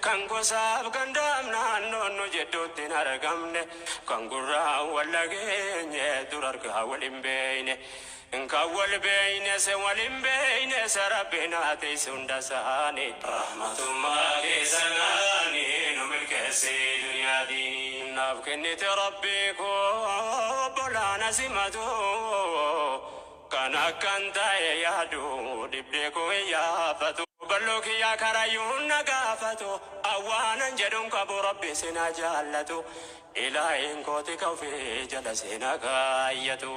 Kan gosaaf gandaaf naannoon nu jedhuutti hin argamne. Kan gurraa wal dhageenye dur argaa wal hin beeyne. Kan wal beeyne se wal hin beeyne se Rabbiin haa tiisu hunda isaanii. Rahmatummaa keessanaani nu milkeessi duniyaa diinii. Naaf kennite Rabbii koo obbolaa na simatu. Kan akkan ta'e yaadu dhibdee koo hin yaafatu. Balloo kiyyaa karayyuun na gaafatu. Awwaanan jedhuun qabu Rabbi sin haa jaallatu. Ilaahiin kooti ka ofii jala sin haa kaayyatu.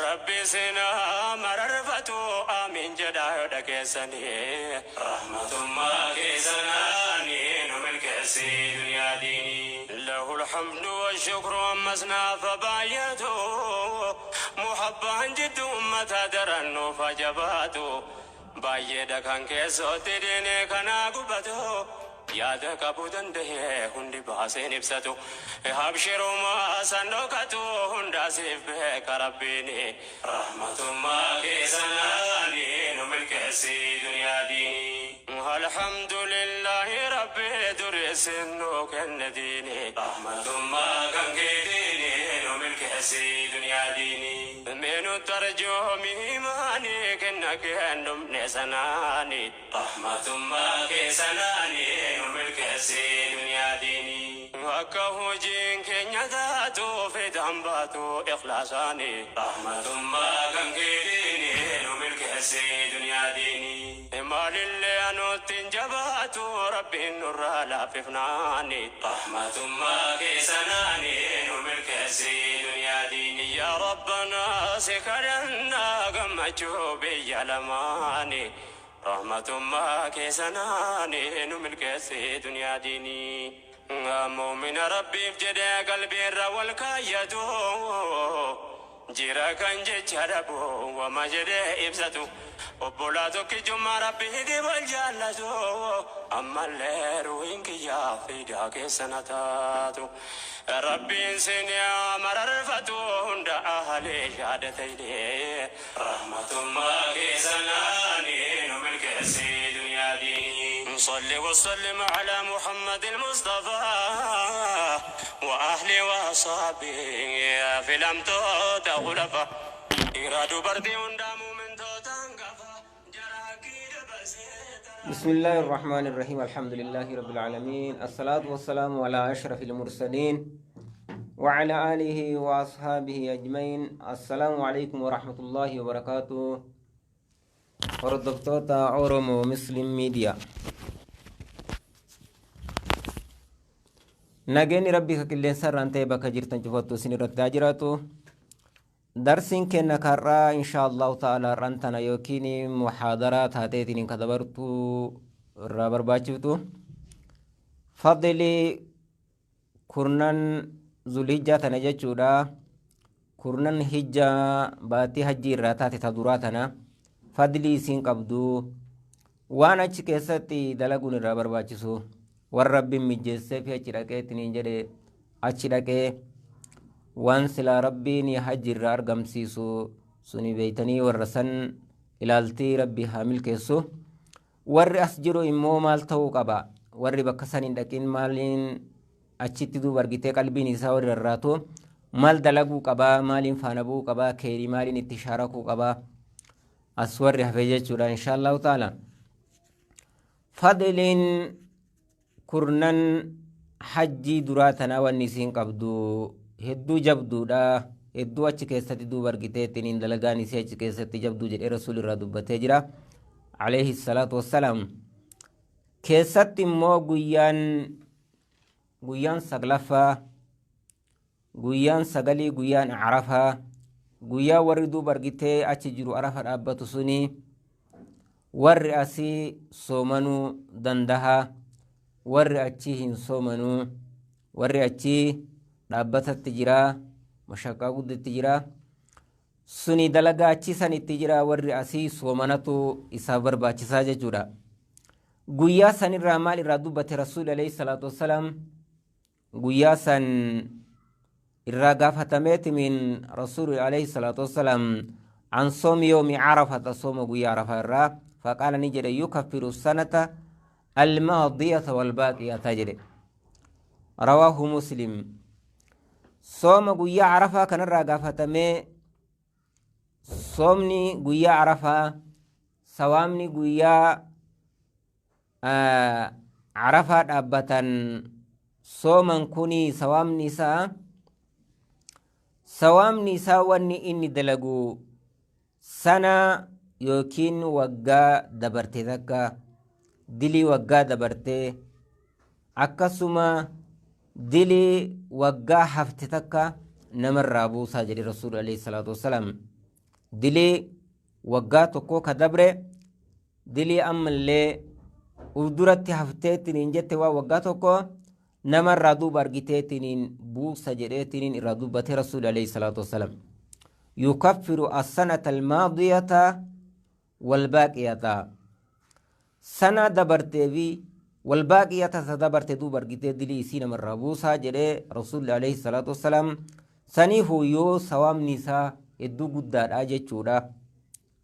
Rabbi sin haa mararfatu aamiin jedhaa yoo dhageessanii. Rahmatummaa keessanaani nu milkeessi duniyaa diinii. Lahul hamdu wa shukru ammas naaf haa baay'atu. Muhabbaan jidduu ummataa daran nuuf haa jabaatu. Baay'eedha kan keessootti diinii kanaa gubatu. Yaada qabu dandahee hundi baasee hin ibsatu. Abshiruma san dhokatu hundaa siif beeka Rabbiini. Rahmatummaa kee sanaani nu milkeessi duniyaa diinii. Alhamdulillaahi Rabbi dureessin nuu kenne diini. Rahmatummaa kan keetiini nu milkeessi duniyaa diinii. Mee nutti arjoomi imaani kenna keen dhumne sanaani. Rahmatummaa kee sanaani nu milkeessi duniyaa diinii. Akka hojiin keenya taatu fiixaan baatu ikhlaasaani. Rahmatummaa kan keetiini nu milkeessi duniyaa diinii. Maalillee anutti hin jabaatu Rabbiin nurraa laaffifnaani. Rahmatummaa kee sanaani nu milkeessi duniyaa diinii. Yaa Rabbanaa si kadhannaa gammachuu biyya lamaani. Rahmatummaa kee sanaani nu milkeessi duniyaa diinii. Mu'mina Rabbiif jedhee qalbiirra wal kaayyatu. Jira kan jecha dhabu wama jedhee ibsatu. Obbolaa tokkichummaa Rabbiitiif wal jaallatu. Ammallee ruuhiin kiyyaa fiidaa keessa na taatu. Rabbiin sin yaa mararfatu hunda ahlee shahaadatayni. Rahmatummaa kee sanaani nu milkeessi duniyaa diinii. Salli wasallim ala Muhammadil Musxafaa wa ahli wa asaabii filamtoota khulafa dhiiraa dubartii hundaa mu'mintoota hangafa jara haqqii dabarsee taraa. بسم الله الرحمن الرحيم الحمد لله رب العالمين الصلاة والسلام على أشرف المرسلين وعلى آله وأصحابه أجمعين السلام عليكم ورحمة الله وبركاته Hordoftoota Oromo Muslim Media Nageenyi Rabbii ka qilleensa irraan ta'e bakka jirtan cufattu isin irratti haa jiraatu. Darsiin kenna karraa insha Allahu ta'ala har'aan tana yookiin muhaadaraa taateetiin ka dabartu irraa barbaachiftu. Fadli kurnan Zulhijjaa tana jechuudha. Kurnan hijjaa baatii hajjii irraa taate ta duraa tana fadlii isiin qabdu waan achi keessatti dalaguun irraa barbaachisu warra Rabbiin mijjeessee fi achi dhaqee ittiin jedhe achi dhaqee waan silaa Rabbiin hajji irraa argamsiisu suni beeytanii warra san ilaaltii Rabbi haa milkeessu. Warri as jiru immoo maal ta'uu qaba? Warri bakka san hin dhaqin maaliin achitti duuba argitee qalbiin isaa warri rarraatu maal dalaguu qabaa? Maaliin faana bu'uu qabaa? Keerii maaliin itti shaarakuu qabaa? As warri hafe jechuudha inshaallahu ta'ala. Fadliin kurnan hajjii duraa tanaa wanni isiin qabdu hedduu jabduudha. Hedduu achi keessatti duuba argitee ittiin dalagaan isii achi keessatti jabduu jedhee rasuul irraa dubbatee jira. Alayhi salaatu wassalaam. Keessatti immoo guyyaan guyyaan saglaffaa guyyaan sagalii guyyaan arafaa guyyaa warri duuba argitee achi jiru arafa dhaabbatu suni warri asii soomanuu dandaha warri achii hin soomanuu warri achii dhaabbatatti jira mashaqqaa guddatti jira suni dalagaa achii san itti jira warri asii soomanatu isaaf barbaachisaa jechuudha. Guyyaa sanirraa maal irraa dubbate Rasuuli alayhi salaatu wassalaam guyyaa san irraa gaafatameeti min Rasuuli alayhi salaatu wassalaam an soomi yoomi arafata sooma guyyaa arafaa irraa faqaala ni jedhe yukaffiru sanata الماضية والباقية jedhe. رواه مسلم. Sooma guyyaa Arafaa kanarraa gaafatamee, soomni guyyaa Arafaa, sawaabni guyyaa Arafaa dhaabbatan sooman kuni, sawaabni isaa wanni inni dalagu sana yookiin waggaa dabarte takka, dilii waggaa dabarte, akkasuma dilii waggaa hafte takka namarraa buusaa jedhe Rasuul alayhi salaatu wassalaam. Dilii waggaa tokko ka dabre, dilii ammallee uf duratti hafteetiniin jette, waa waggaa tokko namarraa duuba argiteetiniin buusa jedheetiniin irraa dubbate Rasuul alayhi salaatu wassalaam. يكفر السنة الماضية والباقية, sana dabartee fi والباقية ta dabarte duuba argitee dilii isii namarraa buusaa jedhee Rasuulli alayhi salaatu wassalaam. Saniifuu yoo sawaabni isaa hedduu guddaadha jechuudha,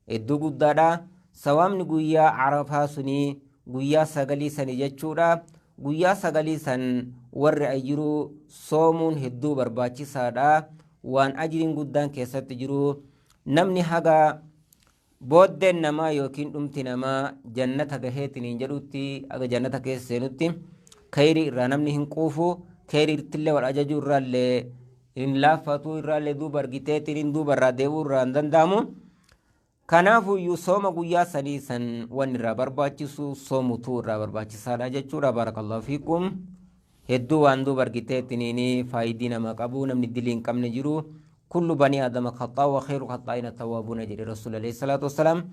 hedduu guddaadha sawaabni guyyaa Arafaa sunii, guyyaa 9 sani jechuudha. Guyyaa 9 san warri ajiruu soomuun hedduu barbaachisaadha, waan ajiriin guddaan keessatti jiru. Namni haga booddeen namaa yookiin dhumti namaa jannata gaheetiniin jedhutti, aga jannata keessa seenutti kayrii irraa namni hin quufu, kayrii irrattillee wal ajajuu irraallee hin laaffatu, irraallee duuba argiteetiniin duuba irraa deebi'uu irraa hin danda'amu. Kanaafuyyuu sooma guyyaa sanii san wanni irraa barbaachisu soomutu irraa barbaachisaadha jechuudha. بارك الله فيكم. Hedduu waan duuba argiteetiniin faayidii nama qabu, namni dilii hin qabne jiru. كل بني آدم خطاء وخير الخطائين التوابون jedhe Rasuul alayhi salaatu wassalaam.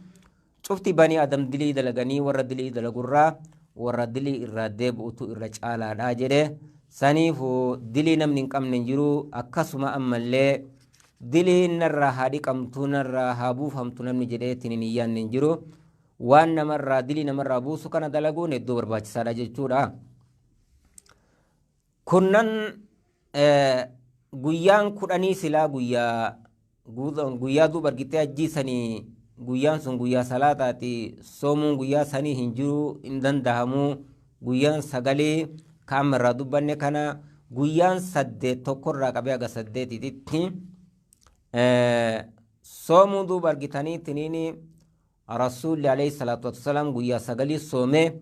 Cufti banii Adam dilii dalaganii, warra dilii dalagurraa warra dilii irraa deebi'utu irra caalaadha jedhe. Saniifu dilii namni hin qabne hin jiru. Akkasuma ammallee dilii narraa haa dhiqamtu, narraa haa buufamtu namni jedheetiin hin yaanne hin jiru. Waan namarraa dilii namarraa buusu kana dalaguun hedduu barbaachisaadha jechuudha. Kunnan guyyaan 10 silaa guyyaa duuba argitee ajjiisanii, guyyaan sun guyyaa salaataati, soomuun guyyaa sanii hin jiru, hin dandahamu. Guyyaan 9 ka amma irraa dubbanne kana, guyyaan 8, 1rraa qabee haga 8titti soomuu duuba argitanii tiniini Rasuulli alayhi salaatu wassalaam guyyaa 9 soomee,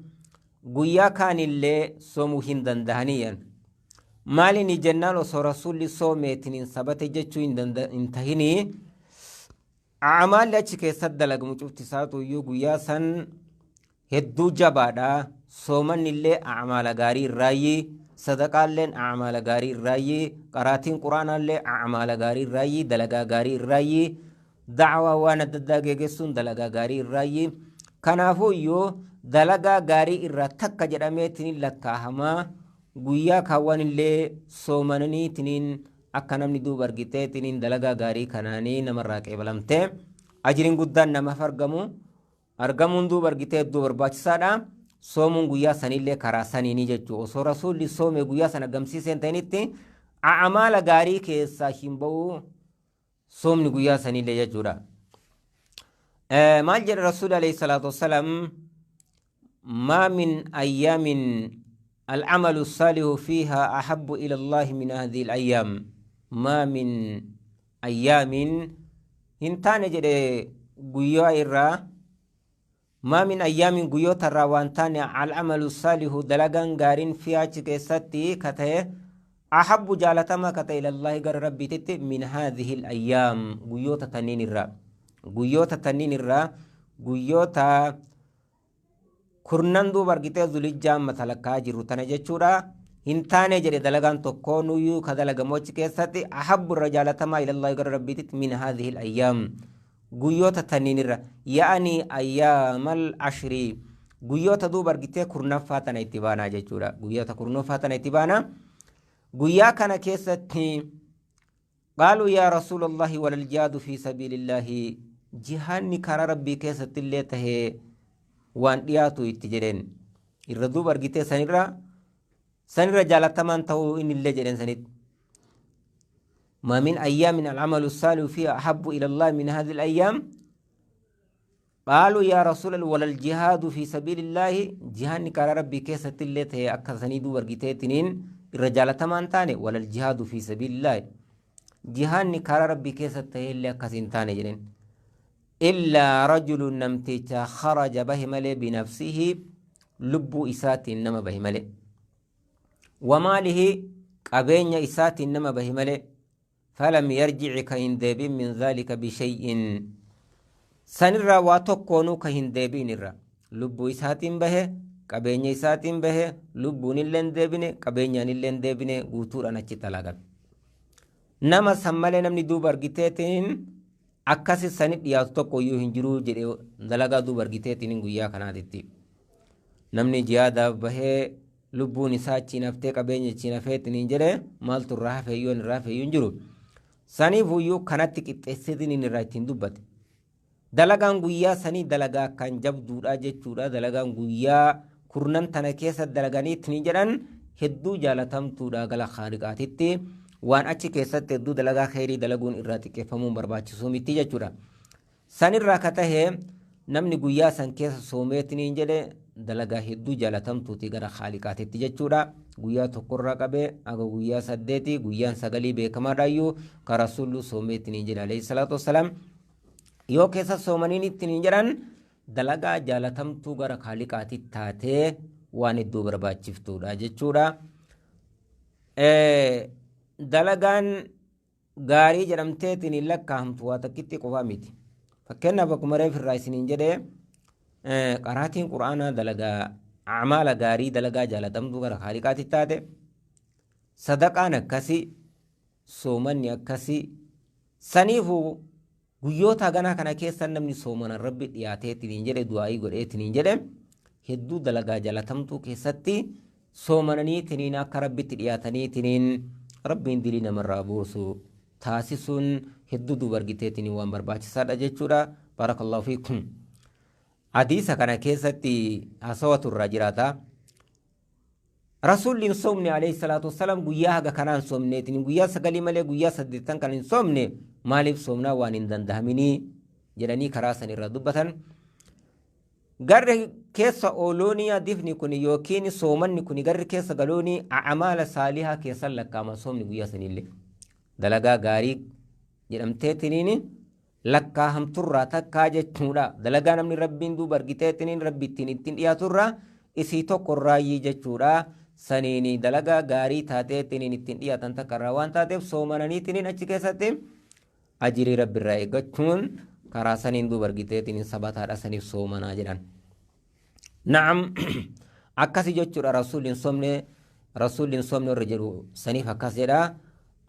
guyyaa kaanillee soomuu hin dandahaniyan. Maalini jennaan, osoo Rasuulli soomeetiniin sabate jechuu hin tahinii, amaalli achi keessatti dalagamu cufti isaatu iyyuu guyyaa san hedduu jabaadha. Soomanni illee amaala gaarii irraayyi, sadaqaalleen amaala gaarii irraayyi, qaraatiin quraanaallee amaala gaarii irraayyi, dalagaa gaarii irraayyi, dacwaa waan adda addaa geggeessuun dalagaa gaarii irraayyi. Kanaafuu iyyuu dalagaa gaarii irraa takka jedhameetiin lakkaahamaa. Guyyaa kaawwan illee soomananiitiniin akka namni duuba argiteetiniin dalagaa gaarii kanaanii namarraa qeebalamtee ajiriin guddaan namaaf argamu argamuun duuba argitee hedduu barbaachisaadha. Soomuun guyyaa sanillee karaa saniini jechuudha. Osoo Rasuulli soome guyyaa sana gamsiisee hin ta'initti amaala gaarii keessaa hin ba'u soomni guyyaa sanillee jechuudha. Maal jedha Rasuulli alayhi salaatu wassalaam? ما من أيام العمل الصالح فيها أحب إلى الله من هذه الأيام. ما من أيام, hin taane jedhe guyyaa irraa, ما من أيام, guyyoota irraa waan taane, العمل الصالح, dalagaan gaariin, فيها, achi keessatti ka ta'e, أحب, jaalatamaa ka ta'e, إلى الله, gara Rabbiititti, من هذه الأيام, guyyoota tanniin irraa, guyyoota tanniin irraa, guyyoota kurnan duuba argitee Zulijjaan matalakkaa jiru tana jechuudha. Hin taane jedhe dalagaan tokko nuyyuu ka dalagamu achi keessatti أحب, irra jaalatamaa, إلى الله, gara Rabbiititti, من هذه الأيام, guyyoota tanniin irra, يعني أيام العشر, guyyoota duuba argitee kurnaffaa tana itti baanaa jechuudha. Guyyoota kurnaffaa tana itti baanaa. Guyyaa kana keessatti قالوا يا رسول الله ولا الجهاد في سبيل الله, jihaanni karaa Rabbii keessatti illee tahee waan dhiyaatu itti jedheen irra duuba argitee sanirra jaalatamaan ta'uu inni illee jedheen sanitti. ما من أيام العمل الصالح فيها أحب إلى الله من هذه الأيام. Qaaluu yaa rasuulal walal jihaadu fi sabiilillaahi, jihaanni karaa rabbii keessatti illee ta'e akka sanii duuba argiteetiniin irra jaalatamaan taane. Walal jihaadu fi sabiilillaahi, jihaanni karaa rabbii keessatti ta'e illee akkas hin taane jedheen. Illaa rajulun, namticha kharaja bahe malee, binafsihi, lubbuu isaatiin nama bahe malee, wamaalihi, qabeenya isaatiin nama bahe malee, falam yarjici, ka hin deebiin, min dhaalika bishay'in, sanirraa waa tokkoonuu ka hin deebiin irra. Lubbuu isaatiin bahe, qabeenya isaatiin bahe, lubbuun illee hin deebine, qabeenyaan illee hin deebine, guutuudhaan achi talaqame. Nama san malee namni duuba argiteetiin akkasi sani dhiyaatu tokko iyyuu hin jiru jedhe. Dalagaa duuba argiteetiin guyyaa kanaatitti namni jihaadaaf bahee lubbuun isaa achiin haftee, qabeenya achiin hafeetiin jedhe, maaltu irraa hafeeyyuu irraa hafeeyyuu hin jiru. Saniif iyyuu kanatti qixxeesseetiin irraa ittiin dubbate. Dalagaan guyyaa sanii dalagaa akkaan jabduudha jechuudha. Dalagaan guyyaa kurnan tana keessa dalaganii ittiin jedhan hedduu jaalatamtuudha gala Khaaliqaatitti. Waan achi keessatti hedduu dalagaa kheyrii dalaguun irraa xiqqeeffamuun barbaachisuu miti jechuudha. Sanirraa ka tahe namni guyyaa san keessa soomeetiniin jedhe dalagaa hedduu jaalatamtuuti gara Khaaliqaatitti jechuudha. Guyyaa tokkorraa qabee aga guyyaa 8, guyyaan 9 beekamaadhaayyuu ka rasuullu soomeetiniin jedhe alayhi salaatu wassalaam. Yoo keessa soomaniin ittiin jedhan dalagaa jaalatamtuu gara Khaaliqaatitti taatee waan hedduu barbaachiftuudha jechuudha. Dalagaan gaarii jedhamteetiin hin lakkaa'amtu waa takkitti qofaa miti. Fakkeenyaaf, akkuma reef irraa isiniin jedhee, qaraatiin quraanaa dalagaa amaala gaarii, dalagaa jaalatamtuu gara Khaaliqaatti taate, sadaqaan akkasii, soomanni akkasii. Saniifuu guyyoota haganaa kana keessa namni soomanan rabbi dhiyaateetiin jedhe, du'aayii godheetiin jedhe, hedduu dalagaa jaalatamtuu keessatti soomananiitiniin akka rabbitti dhiyaataniitiniin rabbiin dilii namarraa buusu taasisuun hedduu duuba argiteetiin waan barbaachisaadha jechuudha. Barakallahu fiikum. Hadiisa kana keessatti haasawatu irraa jiraata. Rasuulli hin soomne alayhi salaatu wassalaam. Guyyaa haga kanaan soomneetiin, guyyaa 9 malee guyyaa 8 kan hin soomne maaliif soomnaa waan hin dandahaminii jedhanii karaa san irraa dubbatan. Garri keessa ooluunii hadifni kun yookiin soomanni kun garri keessa galuunii a'amaala saalihaa keessan lakkaa'ama. Soomni guyyaa sanillee dalagaa gaarii jedhamteetiniin lakkaa'amturraa takkaa jechuudha. Dalagaa namni rabbiin duuba argiteetiniin rabbi ittiin dhiyaaturraa isii tokkorraayyii jechuudha. Saniin dalagaa gaarii taateetiniin ittiin dhiyaatan takkarraa waan taateef soomananiitiniin achi keessatti ajirii rabbiirraa eeggachuun karaa saniin duuba argiteetiniin sabataadha, saniif soomanaa jedhan. Na'am, akkasi jechuudha. Rasuulli hin soomne, rasuulli hin soomne warra jedhu saniif akkas jedha.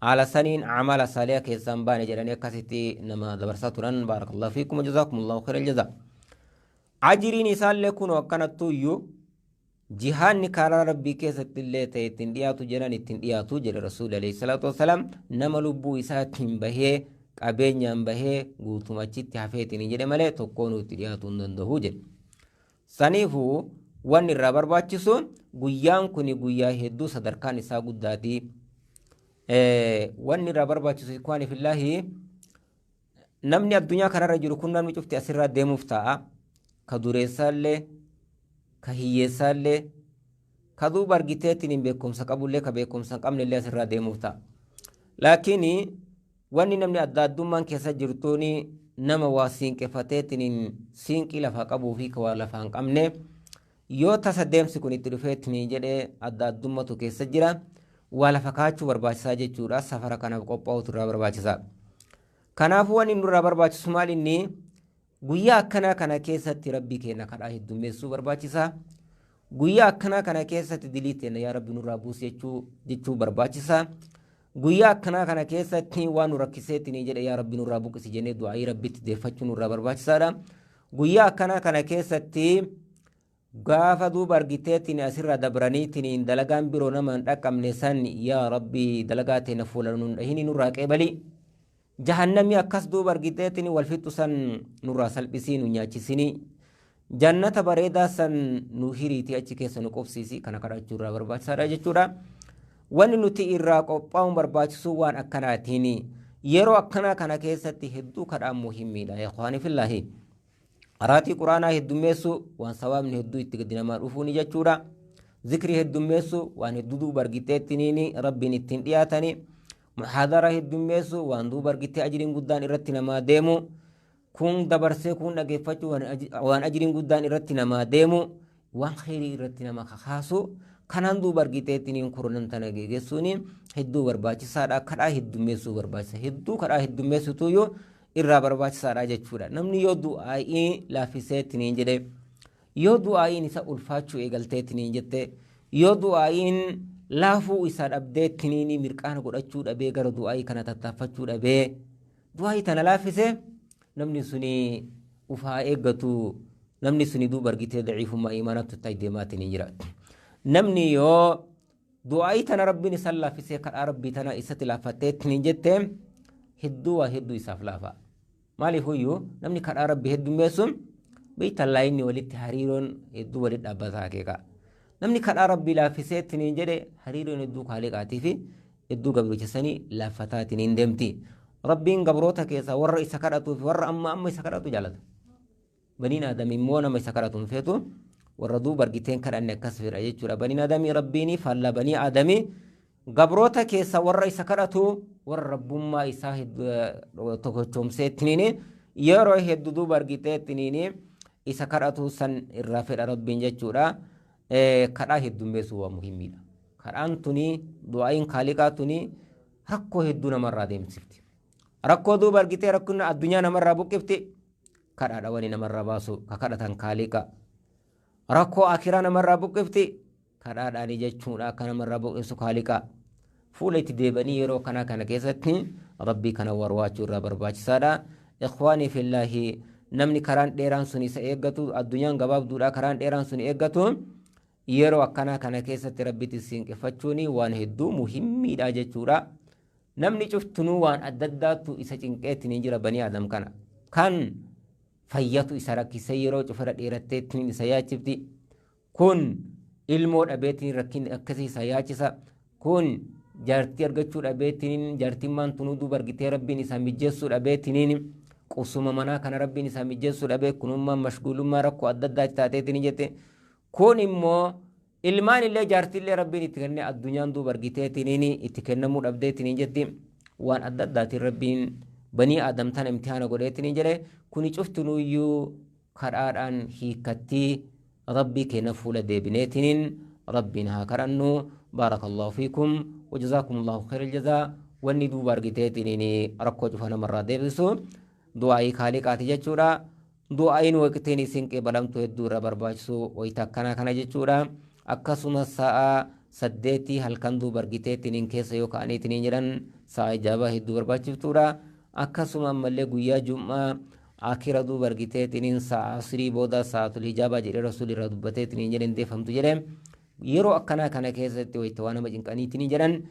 Haala saniin amala saaliha keessaan baane jedhanii akkasitti nama dabarsaa turan. Baarakallahu fiikum, jazaakumullahu khairal jazaa. Ajiriin isaallee kunoo akkanattuu iyyuu jihaanni karaa rabbii keessatti illee ta'e ittiin dhiyaatu jedhan, ittiin dhiyaatu jedhe rasuulli alayhi salaatu wassalaam. Nama lubbuu isaatiin bahee, qabeenyaan bahee, guutumachitti hafeetiin jedhe malee tokkoon itti dhiyaatu hin danda'u jedhe. Saniifuu wanni irraa barbaachisu guyyaan kun guyyaa hedduu sadarkaan isaa guddaati. Wanni irraa barbaachisu, ikwaani fillaahi, namni addunyaa kanarra jiru kun namni cufti asirraa deemuuf ta'a. Ka dureessaallee, ka hiyyeessaallee, ka duuba argiteetiin hin beekumsa qabullee, ka beekumsa hin qabnellee asirraa deemuuf ta'a. Laakiin wanni namni adda addummaan keessa jirtuun nama waa siinqeffateetiin siinqii lafaa qabuu fi ka waa lafaa hin qabne yoo tasa deemsi kun itti dhufeetiin jedhee adda addummatu keessa jira. Waa lafa kaachuu barbaachisaa jechuudha. Safara kanaaf qophaa'utu irraa barbaachisaa. Kanaafuu wanni nurraa barbaachisu maal inni? Guyyaa akkanaa kana keessatti rabbii keenya kadhaa heddummeessuu barbaachisaa. Guyyaa akkanaa kana keessatti dilii teenya yaa rabbi nurraa buusi jechuu barbaachisaa. Guyyaa akkanaa kana keessatti waan nu rakkiseetiin jedhe yaa rabbi nurraa buqqisi jennee du'aayii rabbitti deeffachuu nurraa barbaachisaadha. Guyyaa akkanaa kana keessatti gaafa duuba argiteetiin asirra dabraniitiin dalagaan biroo nama hin dhaqqabne san, yaa rabbi dalagaa teenya fuula nun dhahini, nurraa qeebali. Jahannamii akkas duuba argiteetiin wal fixu san nurraa salphisii, nu nyaachisinii. Jannata bareedaa san nu hiriitii achi keessa nu qubsiisi, kana kadhachuu irraa barbaachisaadha jechuudha. Wanni nuti irraa qophaa'uun barbaachisu waan akkanaatiin yeroo akkanaa kana keessatti hedduu kadhaan muhimmiidha, ikhwaani fillaahi. Qaraatii quraanaa heddummeessuu waan sawaabni hedduu itti gadi namaa dhufuuni jechuudha. Zikrii heddummeessuu waan hedduu duuba argiteettiniini rabbiin ittiin dhiyaatani. Muhaadara heddummeessuu waan duuba argitee ajriin guddaan irratti namaa deemu. Kun dabarsee kun dhageeffachuu waan ajriin guddaan irratti namaa deemu. Waan kheyrii irratti nama kakaasu. Kanaan duuba argiteettiniin kurnan tana geeggeessuuni hedduu barbaachisaadha. Kadhaa heddummeessuu barbaachisa. Hedduu kadhaa heddummeessituyyuu irraa barbaachisaadha jechuudha. Namni yoo du'aa'ii laaffiseettiniin jedhe, yoo du'aa'iin isa ulfaachuu eegalteettiniin jette, yoo du'aa'iin laafuu isaa dhabdeettiniin mirqaana godhachuu dhabee gara du'aa'ii kana tattaaffachuu dhabee du'aa'ii tana laaffise, namni suni ufaa eeggatu, namni suni duuba argitee daciifummaa imaanaatti itti deemaatiniin jira. Namni yoo du'aa'ii tana rabbiin isa laaffisee kadhaa rabbii tana isatti laaffatteettiniin jette, hedduu waa hedduu isaaf laafa. Maaliif iyyuu namni kadhaa rabbii heddummeessuun beeytallaa inni walitti hariiroon hedduu walitti dhaabbataa akeeka. Namni kadhaa rabbii laaffiseettiniin jedhe hariiroon hedduu kaaliqaatii fi hedduu gabrichisanii laaffataatiniin deemti. Rabbiin gabroota keessaa warra isa kadhatuu fi warra amma amma isa kadhatu jaalata. Baniin Aadam immoo nama isa kadhatu hin feetu, warra duuba argiteen kadhanne akkas fedha jechuudha. Baniin Aadamii rabbiin faallaa banii Aadamii gabroota keessa warra isa kadhatu, warra rabbummaa isaa tokkochoomseettiniin yeroo hedduu duuba argiteettiniin isa kadhatu san irraa fedha rabbiin jechuudha. Kadhaa heddummeessuu waa muhimmiidha. Kadhaan tuni du'aa'iin kaaliqaa tuni rakkoo hedduu namarraa deemsifti. Rakkoo duuba argitee rakkina addunyaa namarraa buqqifti. Kadhaadha wani namarraa baasu ka kadhatan kaaliqa. Rakkoo akiraa namarraa buqqifti. Kadhaadhaani jechuudha akka namarraa buqqisu kaaliqa. Fuula itti deebanii yeroo kana kana keessatti rabbii kana warwaachuu irraa barbaachisaadha. Ikhwaanii fillaahi, namni karaan dheeraan sun isa eeggatu, addunyaan gabaabduudha, karaan dheeraan sun eeggatu, yeroo akkanaa kana keessatti rabbitti siinqeffachuun waan hedduu muhimmiidha jechuudha. Namni cuftunuu waan adda addaattu isa cinqeetti jira banii Adam kana. Kan fayyatu isa rakkisee yeroo cufara dheeratteetti isa yaachifti. Kun ilmoo dhabeetiin rakkin akkasii isa yaachisa. Kun jaartii argachuu dhabeetiin, jaartimmaan tunuu duuba argitee rabbiin isa mijjeessuu dhabeetiin, qubsuma manaa kana rabbiin isa mijjeessuu dhabee kunummaan mashguulummaa rakkoo adda addaa taateetiin jette. Kun immoo ilmaan illee jaartiillee rabbiin itti kennee addunyaan duuba argiteetiin itti kennamuu dhabdeetiin jetti. Waan adda addaatiin rabbiin banii Aadam tana imtihaana godheetiin jedhe. Kuni cuftunuyyuu kadhaadhaan hiikkattii. Rabbii keenya fuula deebineetiin rabbiin haa kadhannu. Baarakallahu fiikum wajazaakumullahu khayral jazaa. Wanni duuba argiteetiin rakkoo cufa namarraa deebisu du'aa'ii kaaliqaati jechuudha. Du'aa'iin waqtiin isin qeebalamtu hedduu irra barbaachisu wayita akkanaa kana jechuudha. Akkasumas sa'a 8 halkan duuba argiteetiin keessa yoo ka'aniitiin jedhan sa'a ijaabaa hedduu barbaachiftuudha. Akkasuma ammallee guyyaa jum'aa akira duuba argiteetiin sa'a asrii booda sa'atul hijaabaa jedhee rasuulli irraa dubbateetiin jedhan deeffamtu jedhe. Yeroo akkanaa kana keessatti wayita waa nama cinqaniitiin jedhan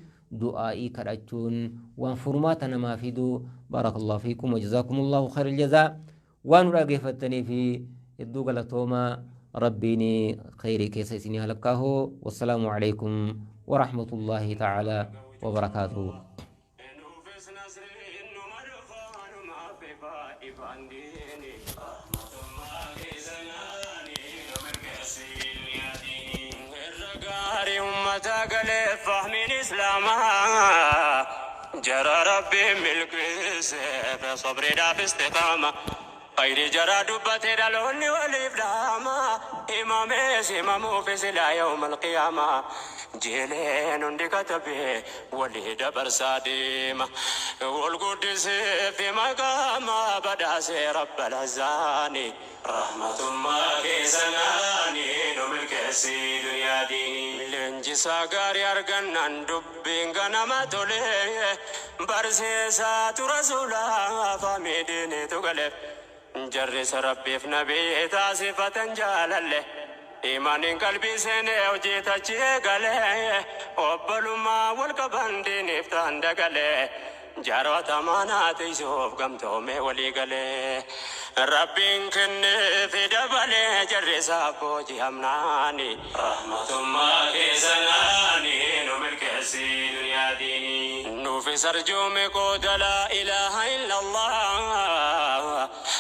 du'aa'ii kadhachuun waan furmaata namaa fidu. Baarakallahu fiikum wajazaakumullahu khayral jazaa. Waan nu dhaggeeffattanii fi hedduu galatoomaa, rabbiin khayrii keessa isinii halakkaahoo. Wassalaamu alaikum warahmatullaahi ta'aalaa wabarakaatuhu. Nuufis nasriin numa dhufaa numaaf ifaa ifaan diini. Rahmatummaa keessanaanii nu mirkeessin yaadini. Irra gaarii ummata galee fahmiin islaamaa. Jara rabbiin milkeesseef sabriidhaaf istiqaama. Khayri jara dubbate dhaloonni waliif dhaama. Himamees himamuufis ilaa yawmal qiyaamaa. Jiileen hundi katabee walii dabarsaa deema. Wal guddisee fi maqaama badhaasee rabbal azzaani. Rahmatummaa keessanaanii nu milkeessii duniyaa diini. Leenjisaa gaarii argannaan dubbiin ganama tolee. Barsiisaatu rasuulaa faamii diiniitu galeef. Jarrisa rabbiif nabii taasifatan jaalalle. Imaaniin qalbii seenee hojii tachee galee. Obbolummaa wal qaban diiniif ta'an dagalee. Jaarota manaa tiisuuf gamtoomee walii galee. Rabbiin kenneefi dabalee jarrisaaf booji'amnaani. Rahmatummaa keessanaanii nu milkeessii duniyaa diini. Nuufis arjoome qooda laa ilaaha illallah.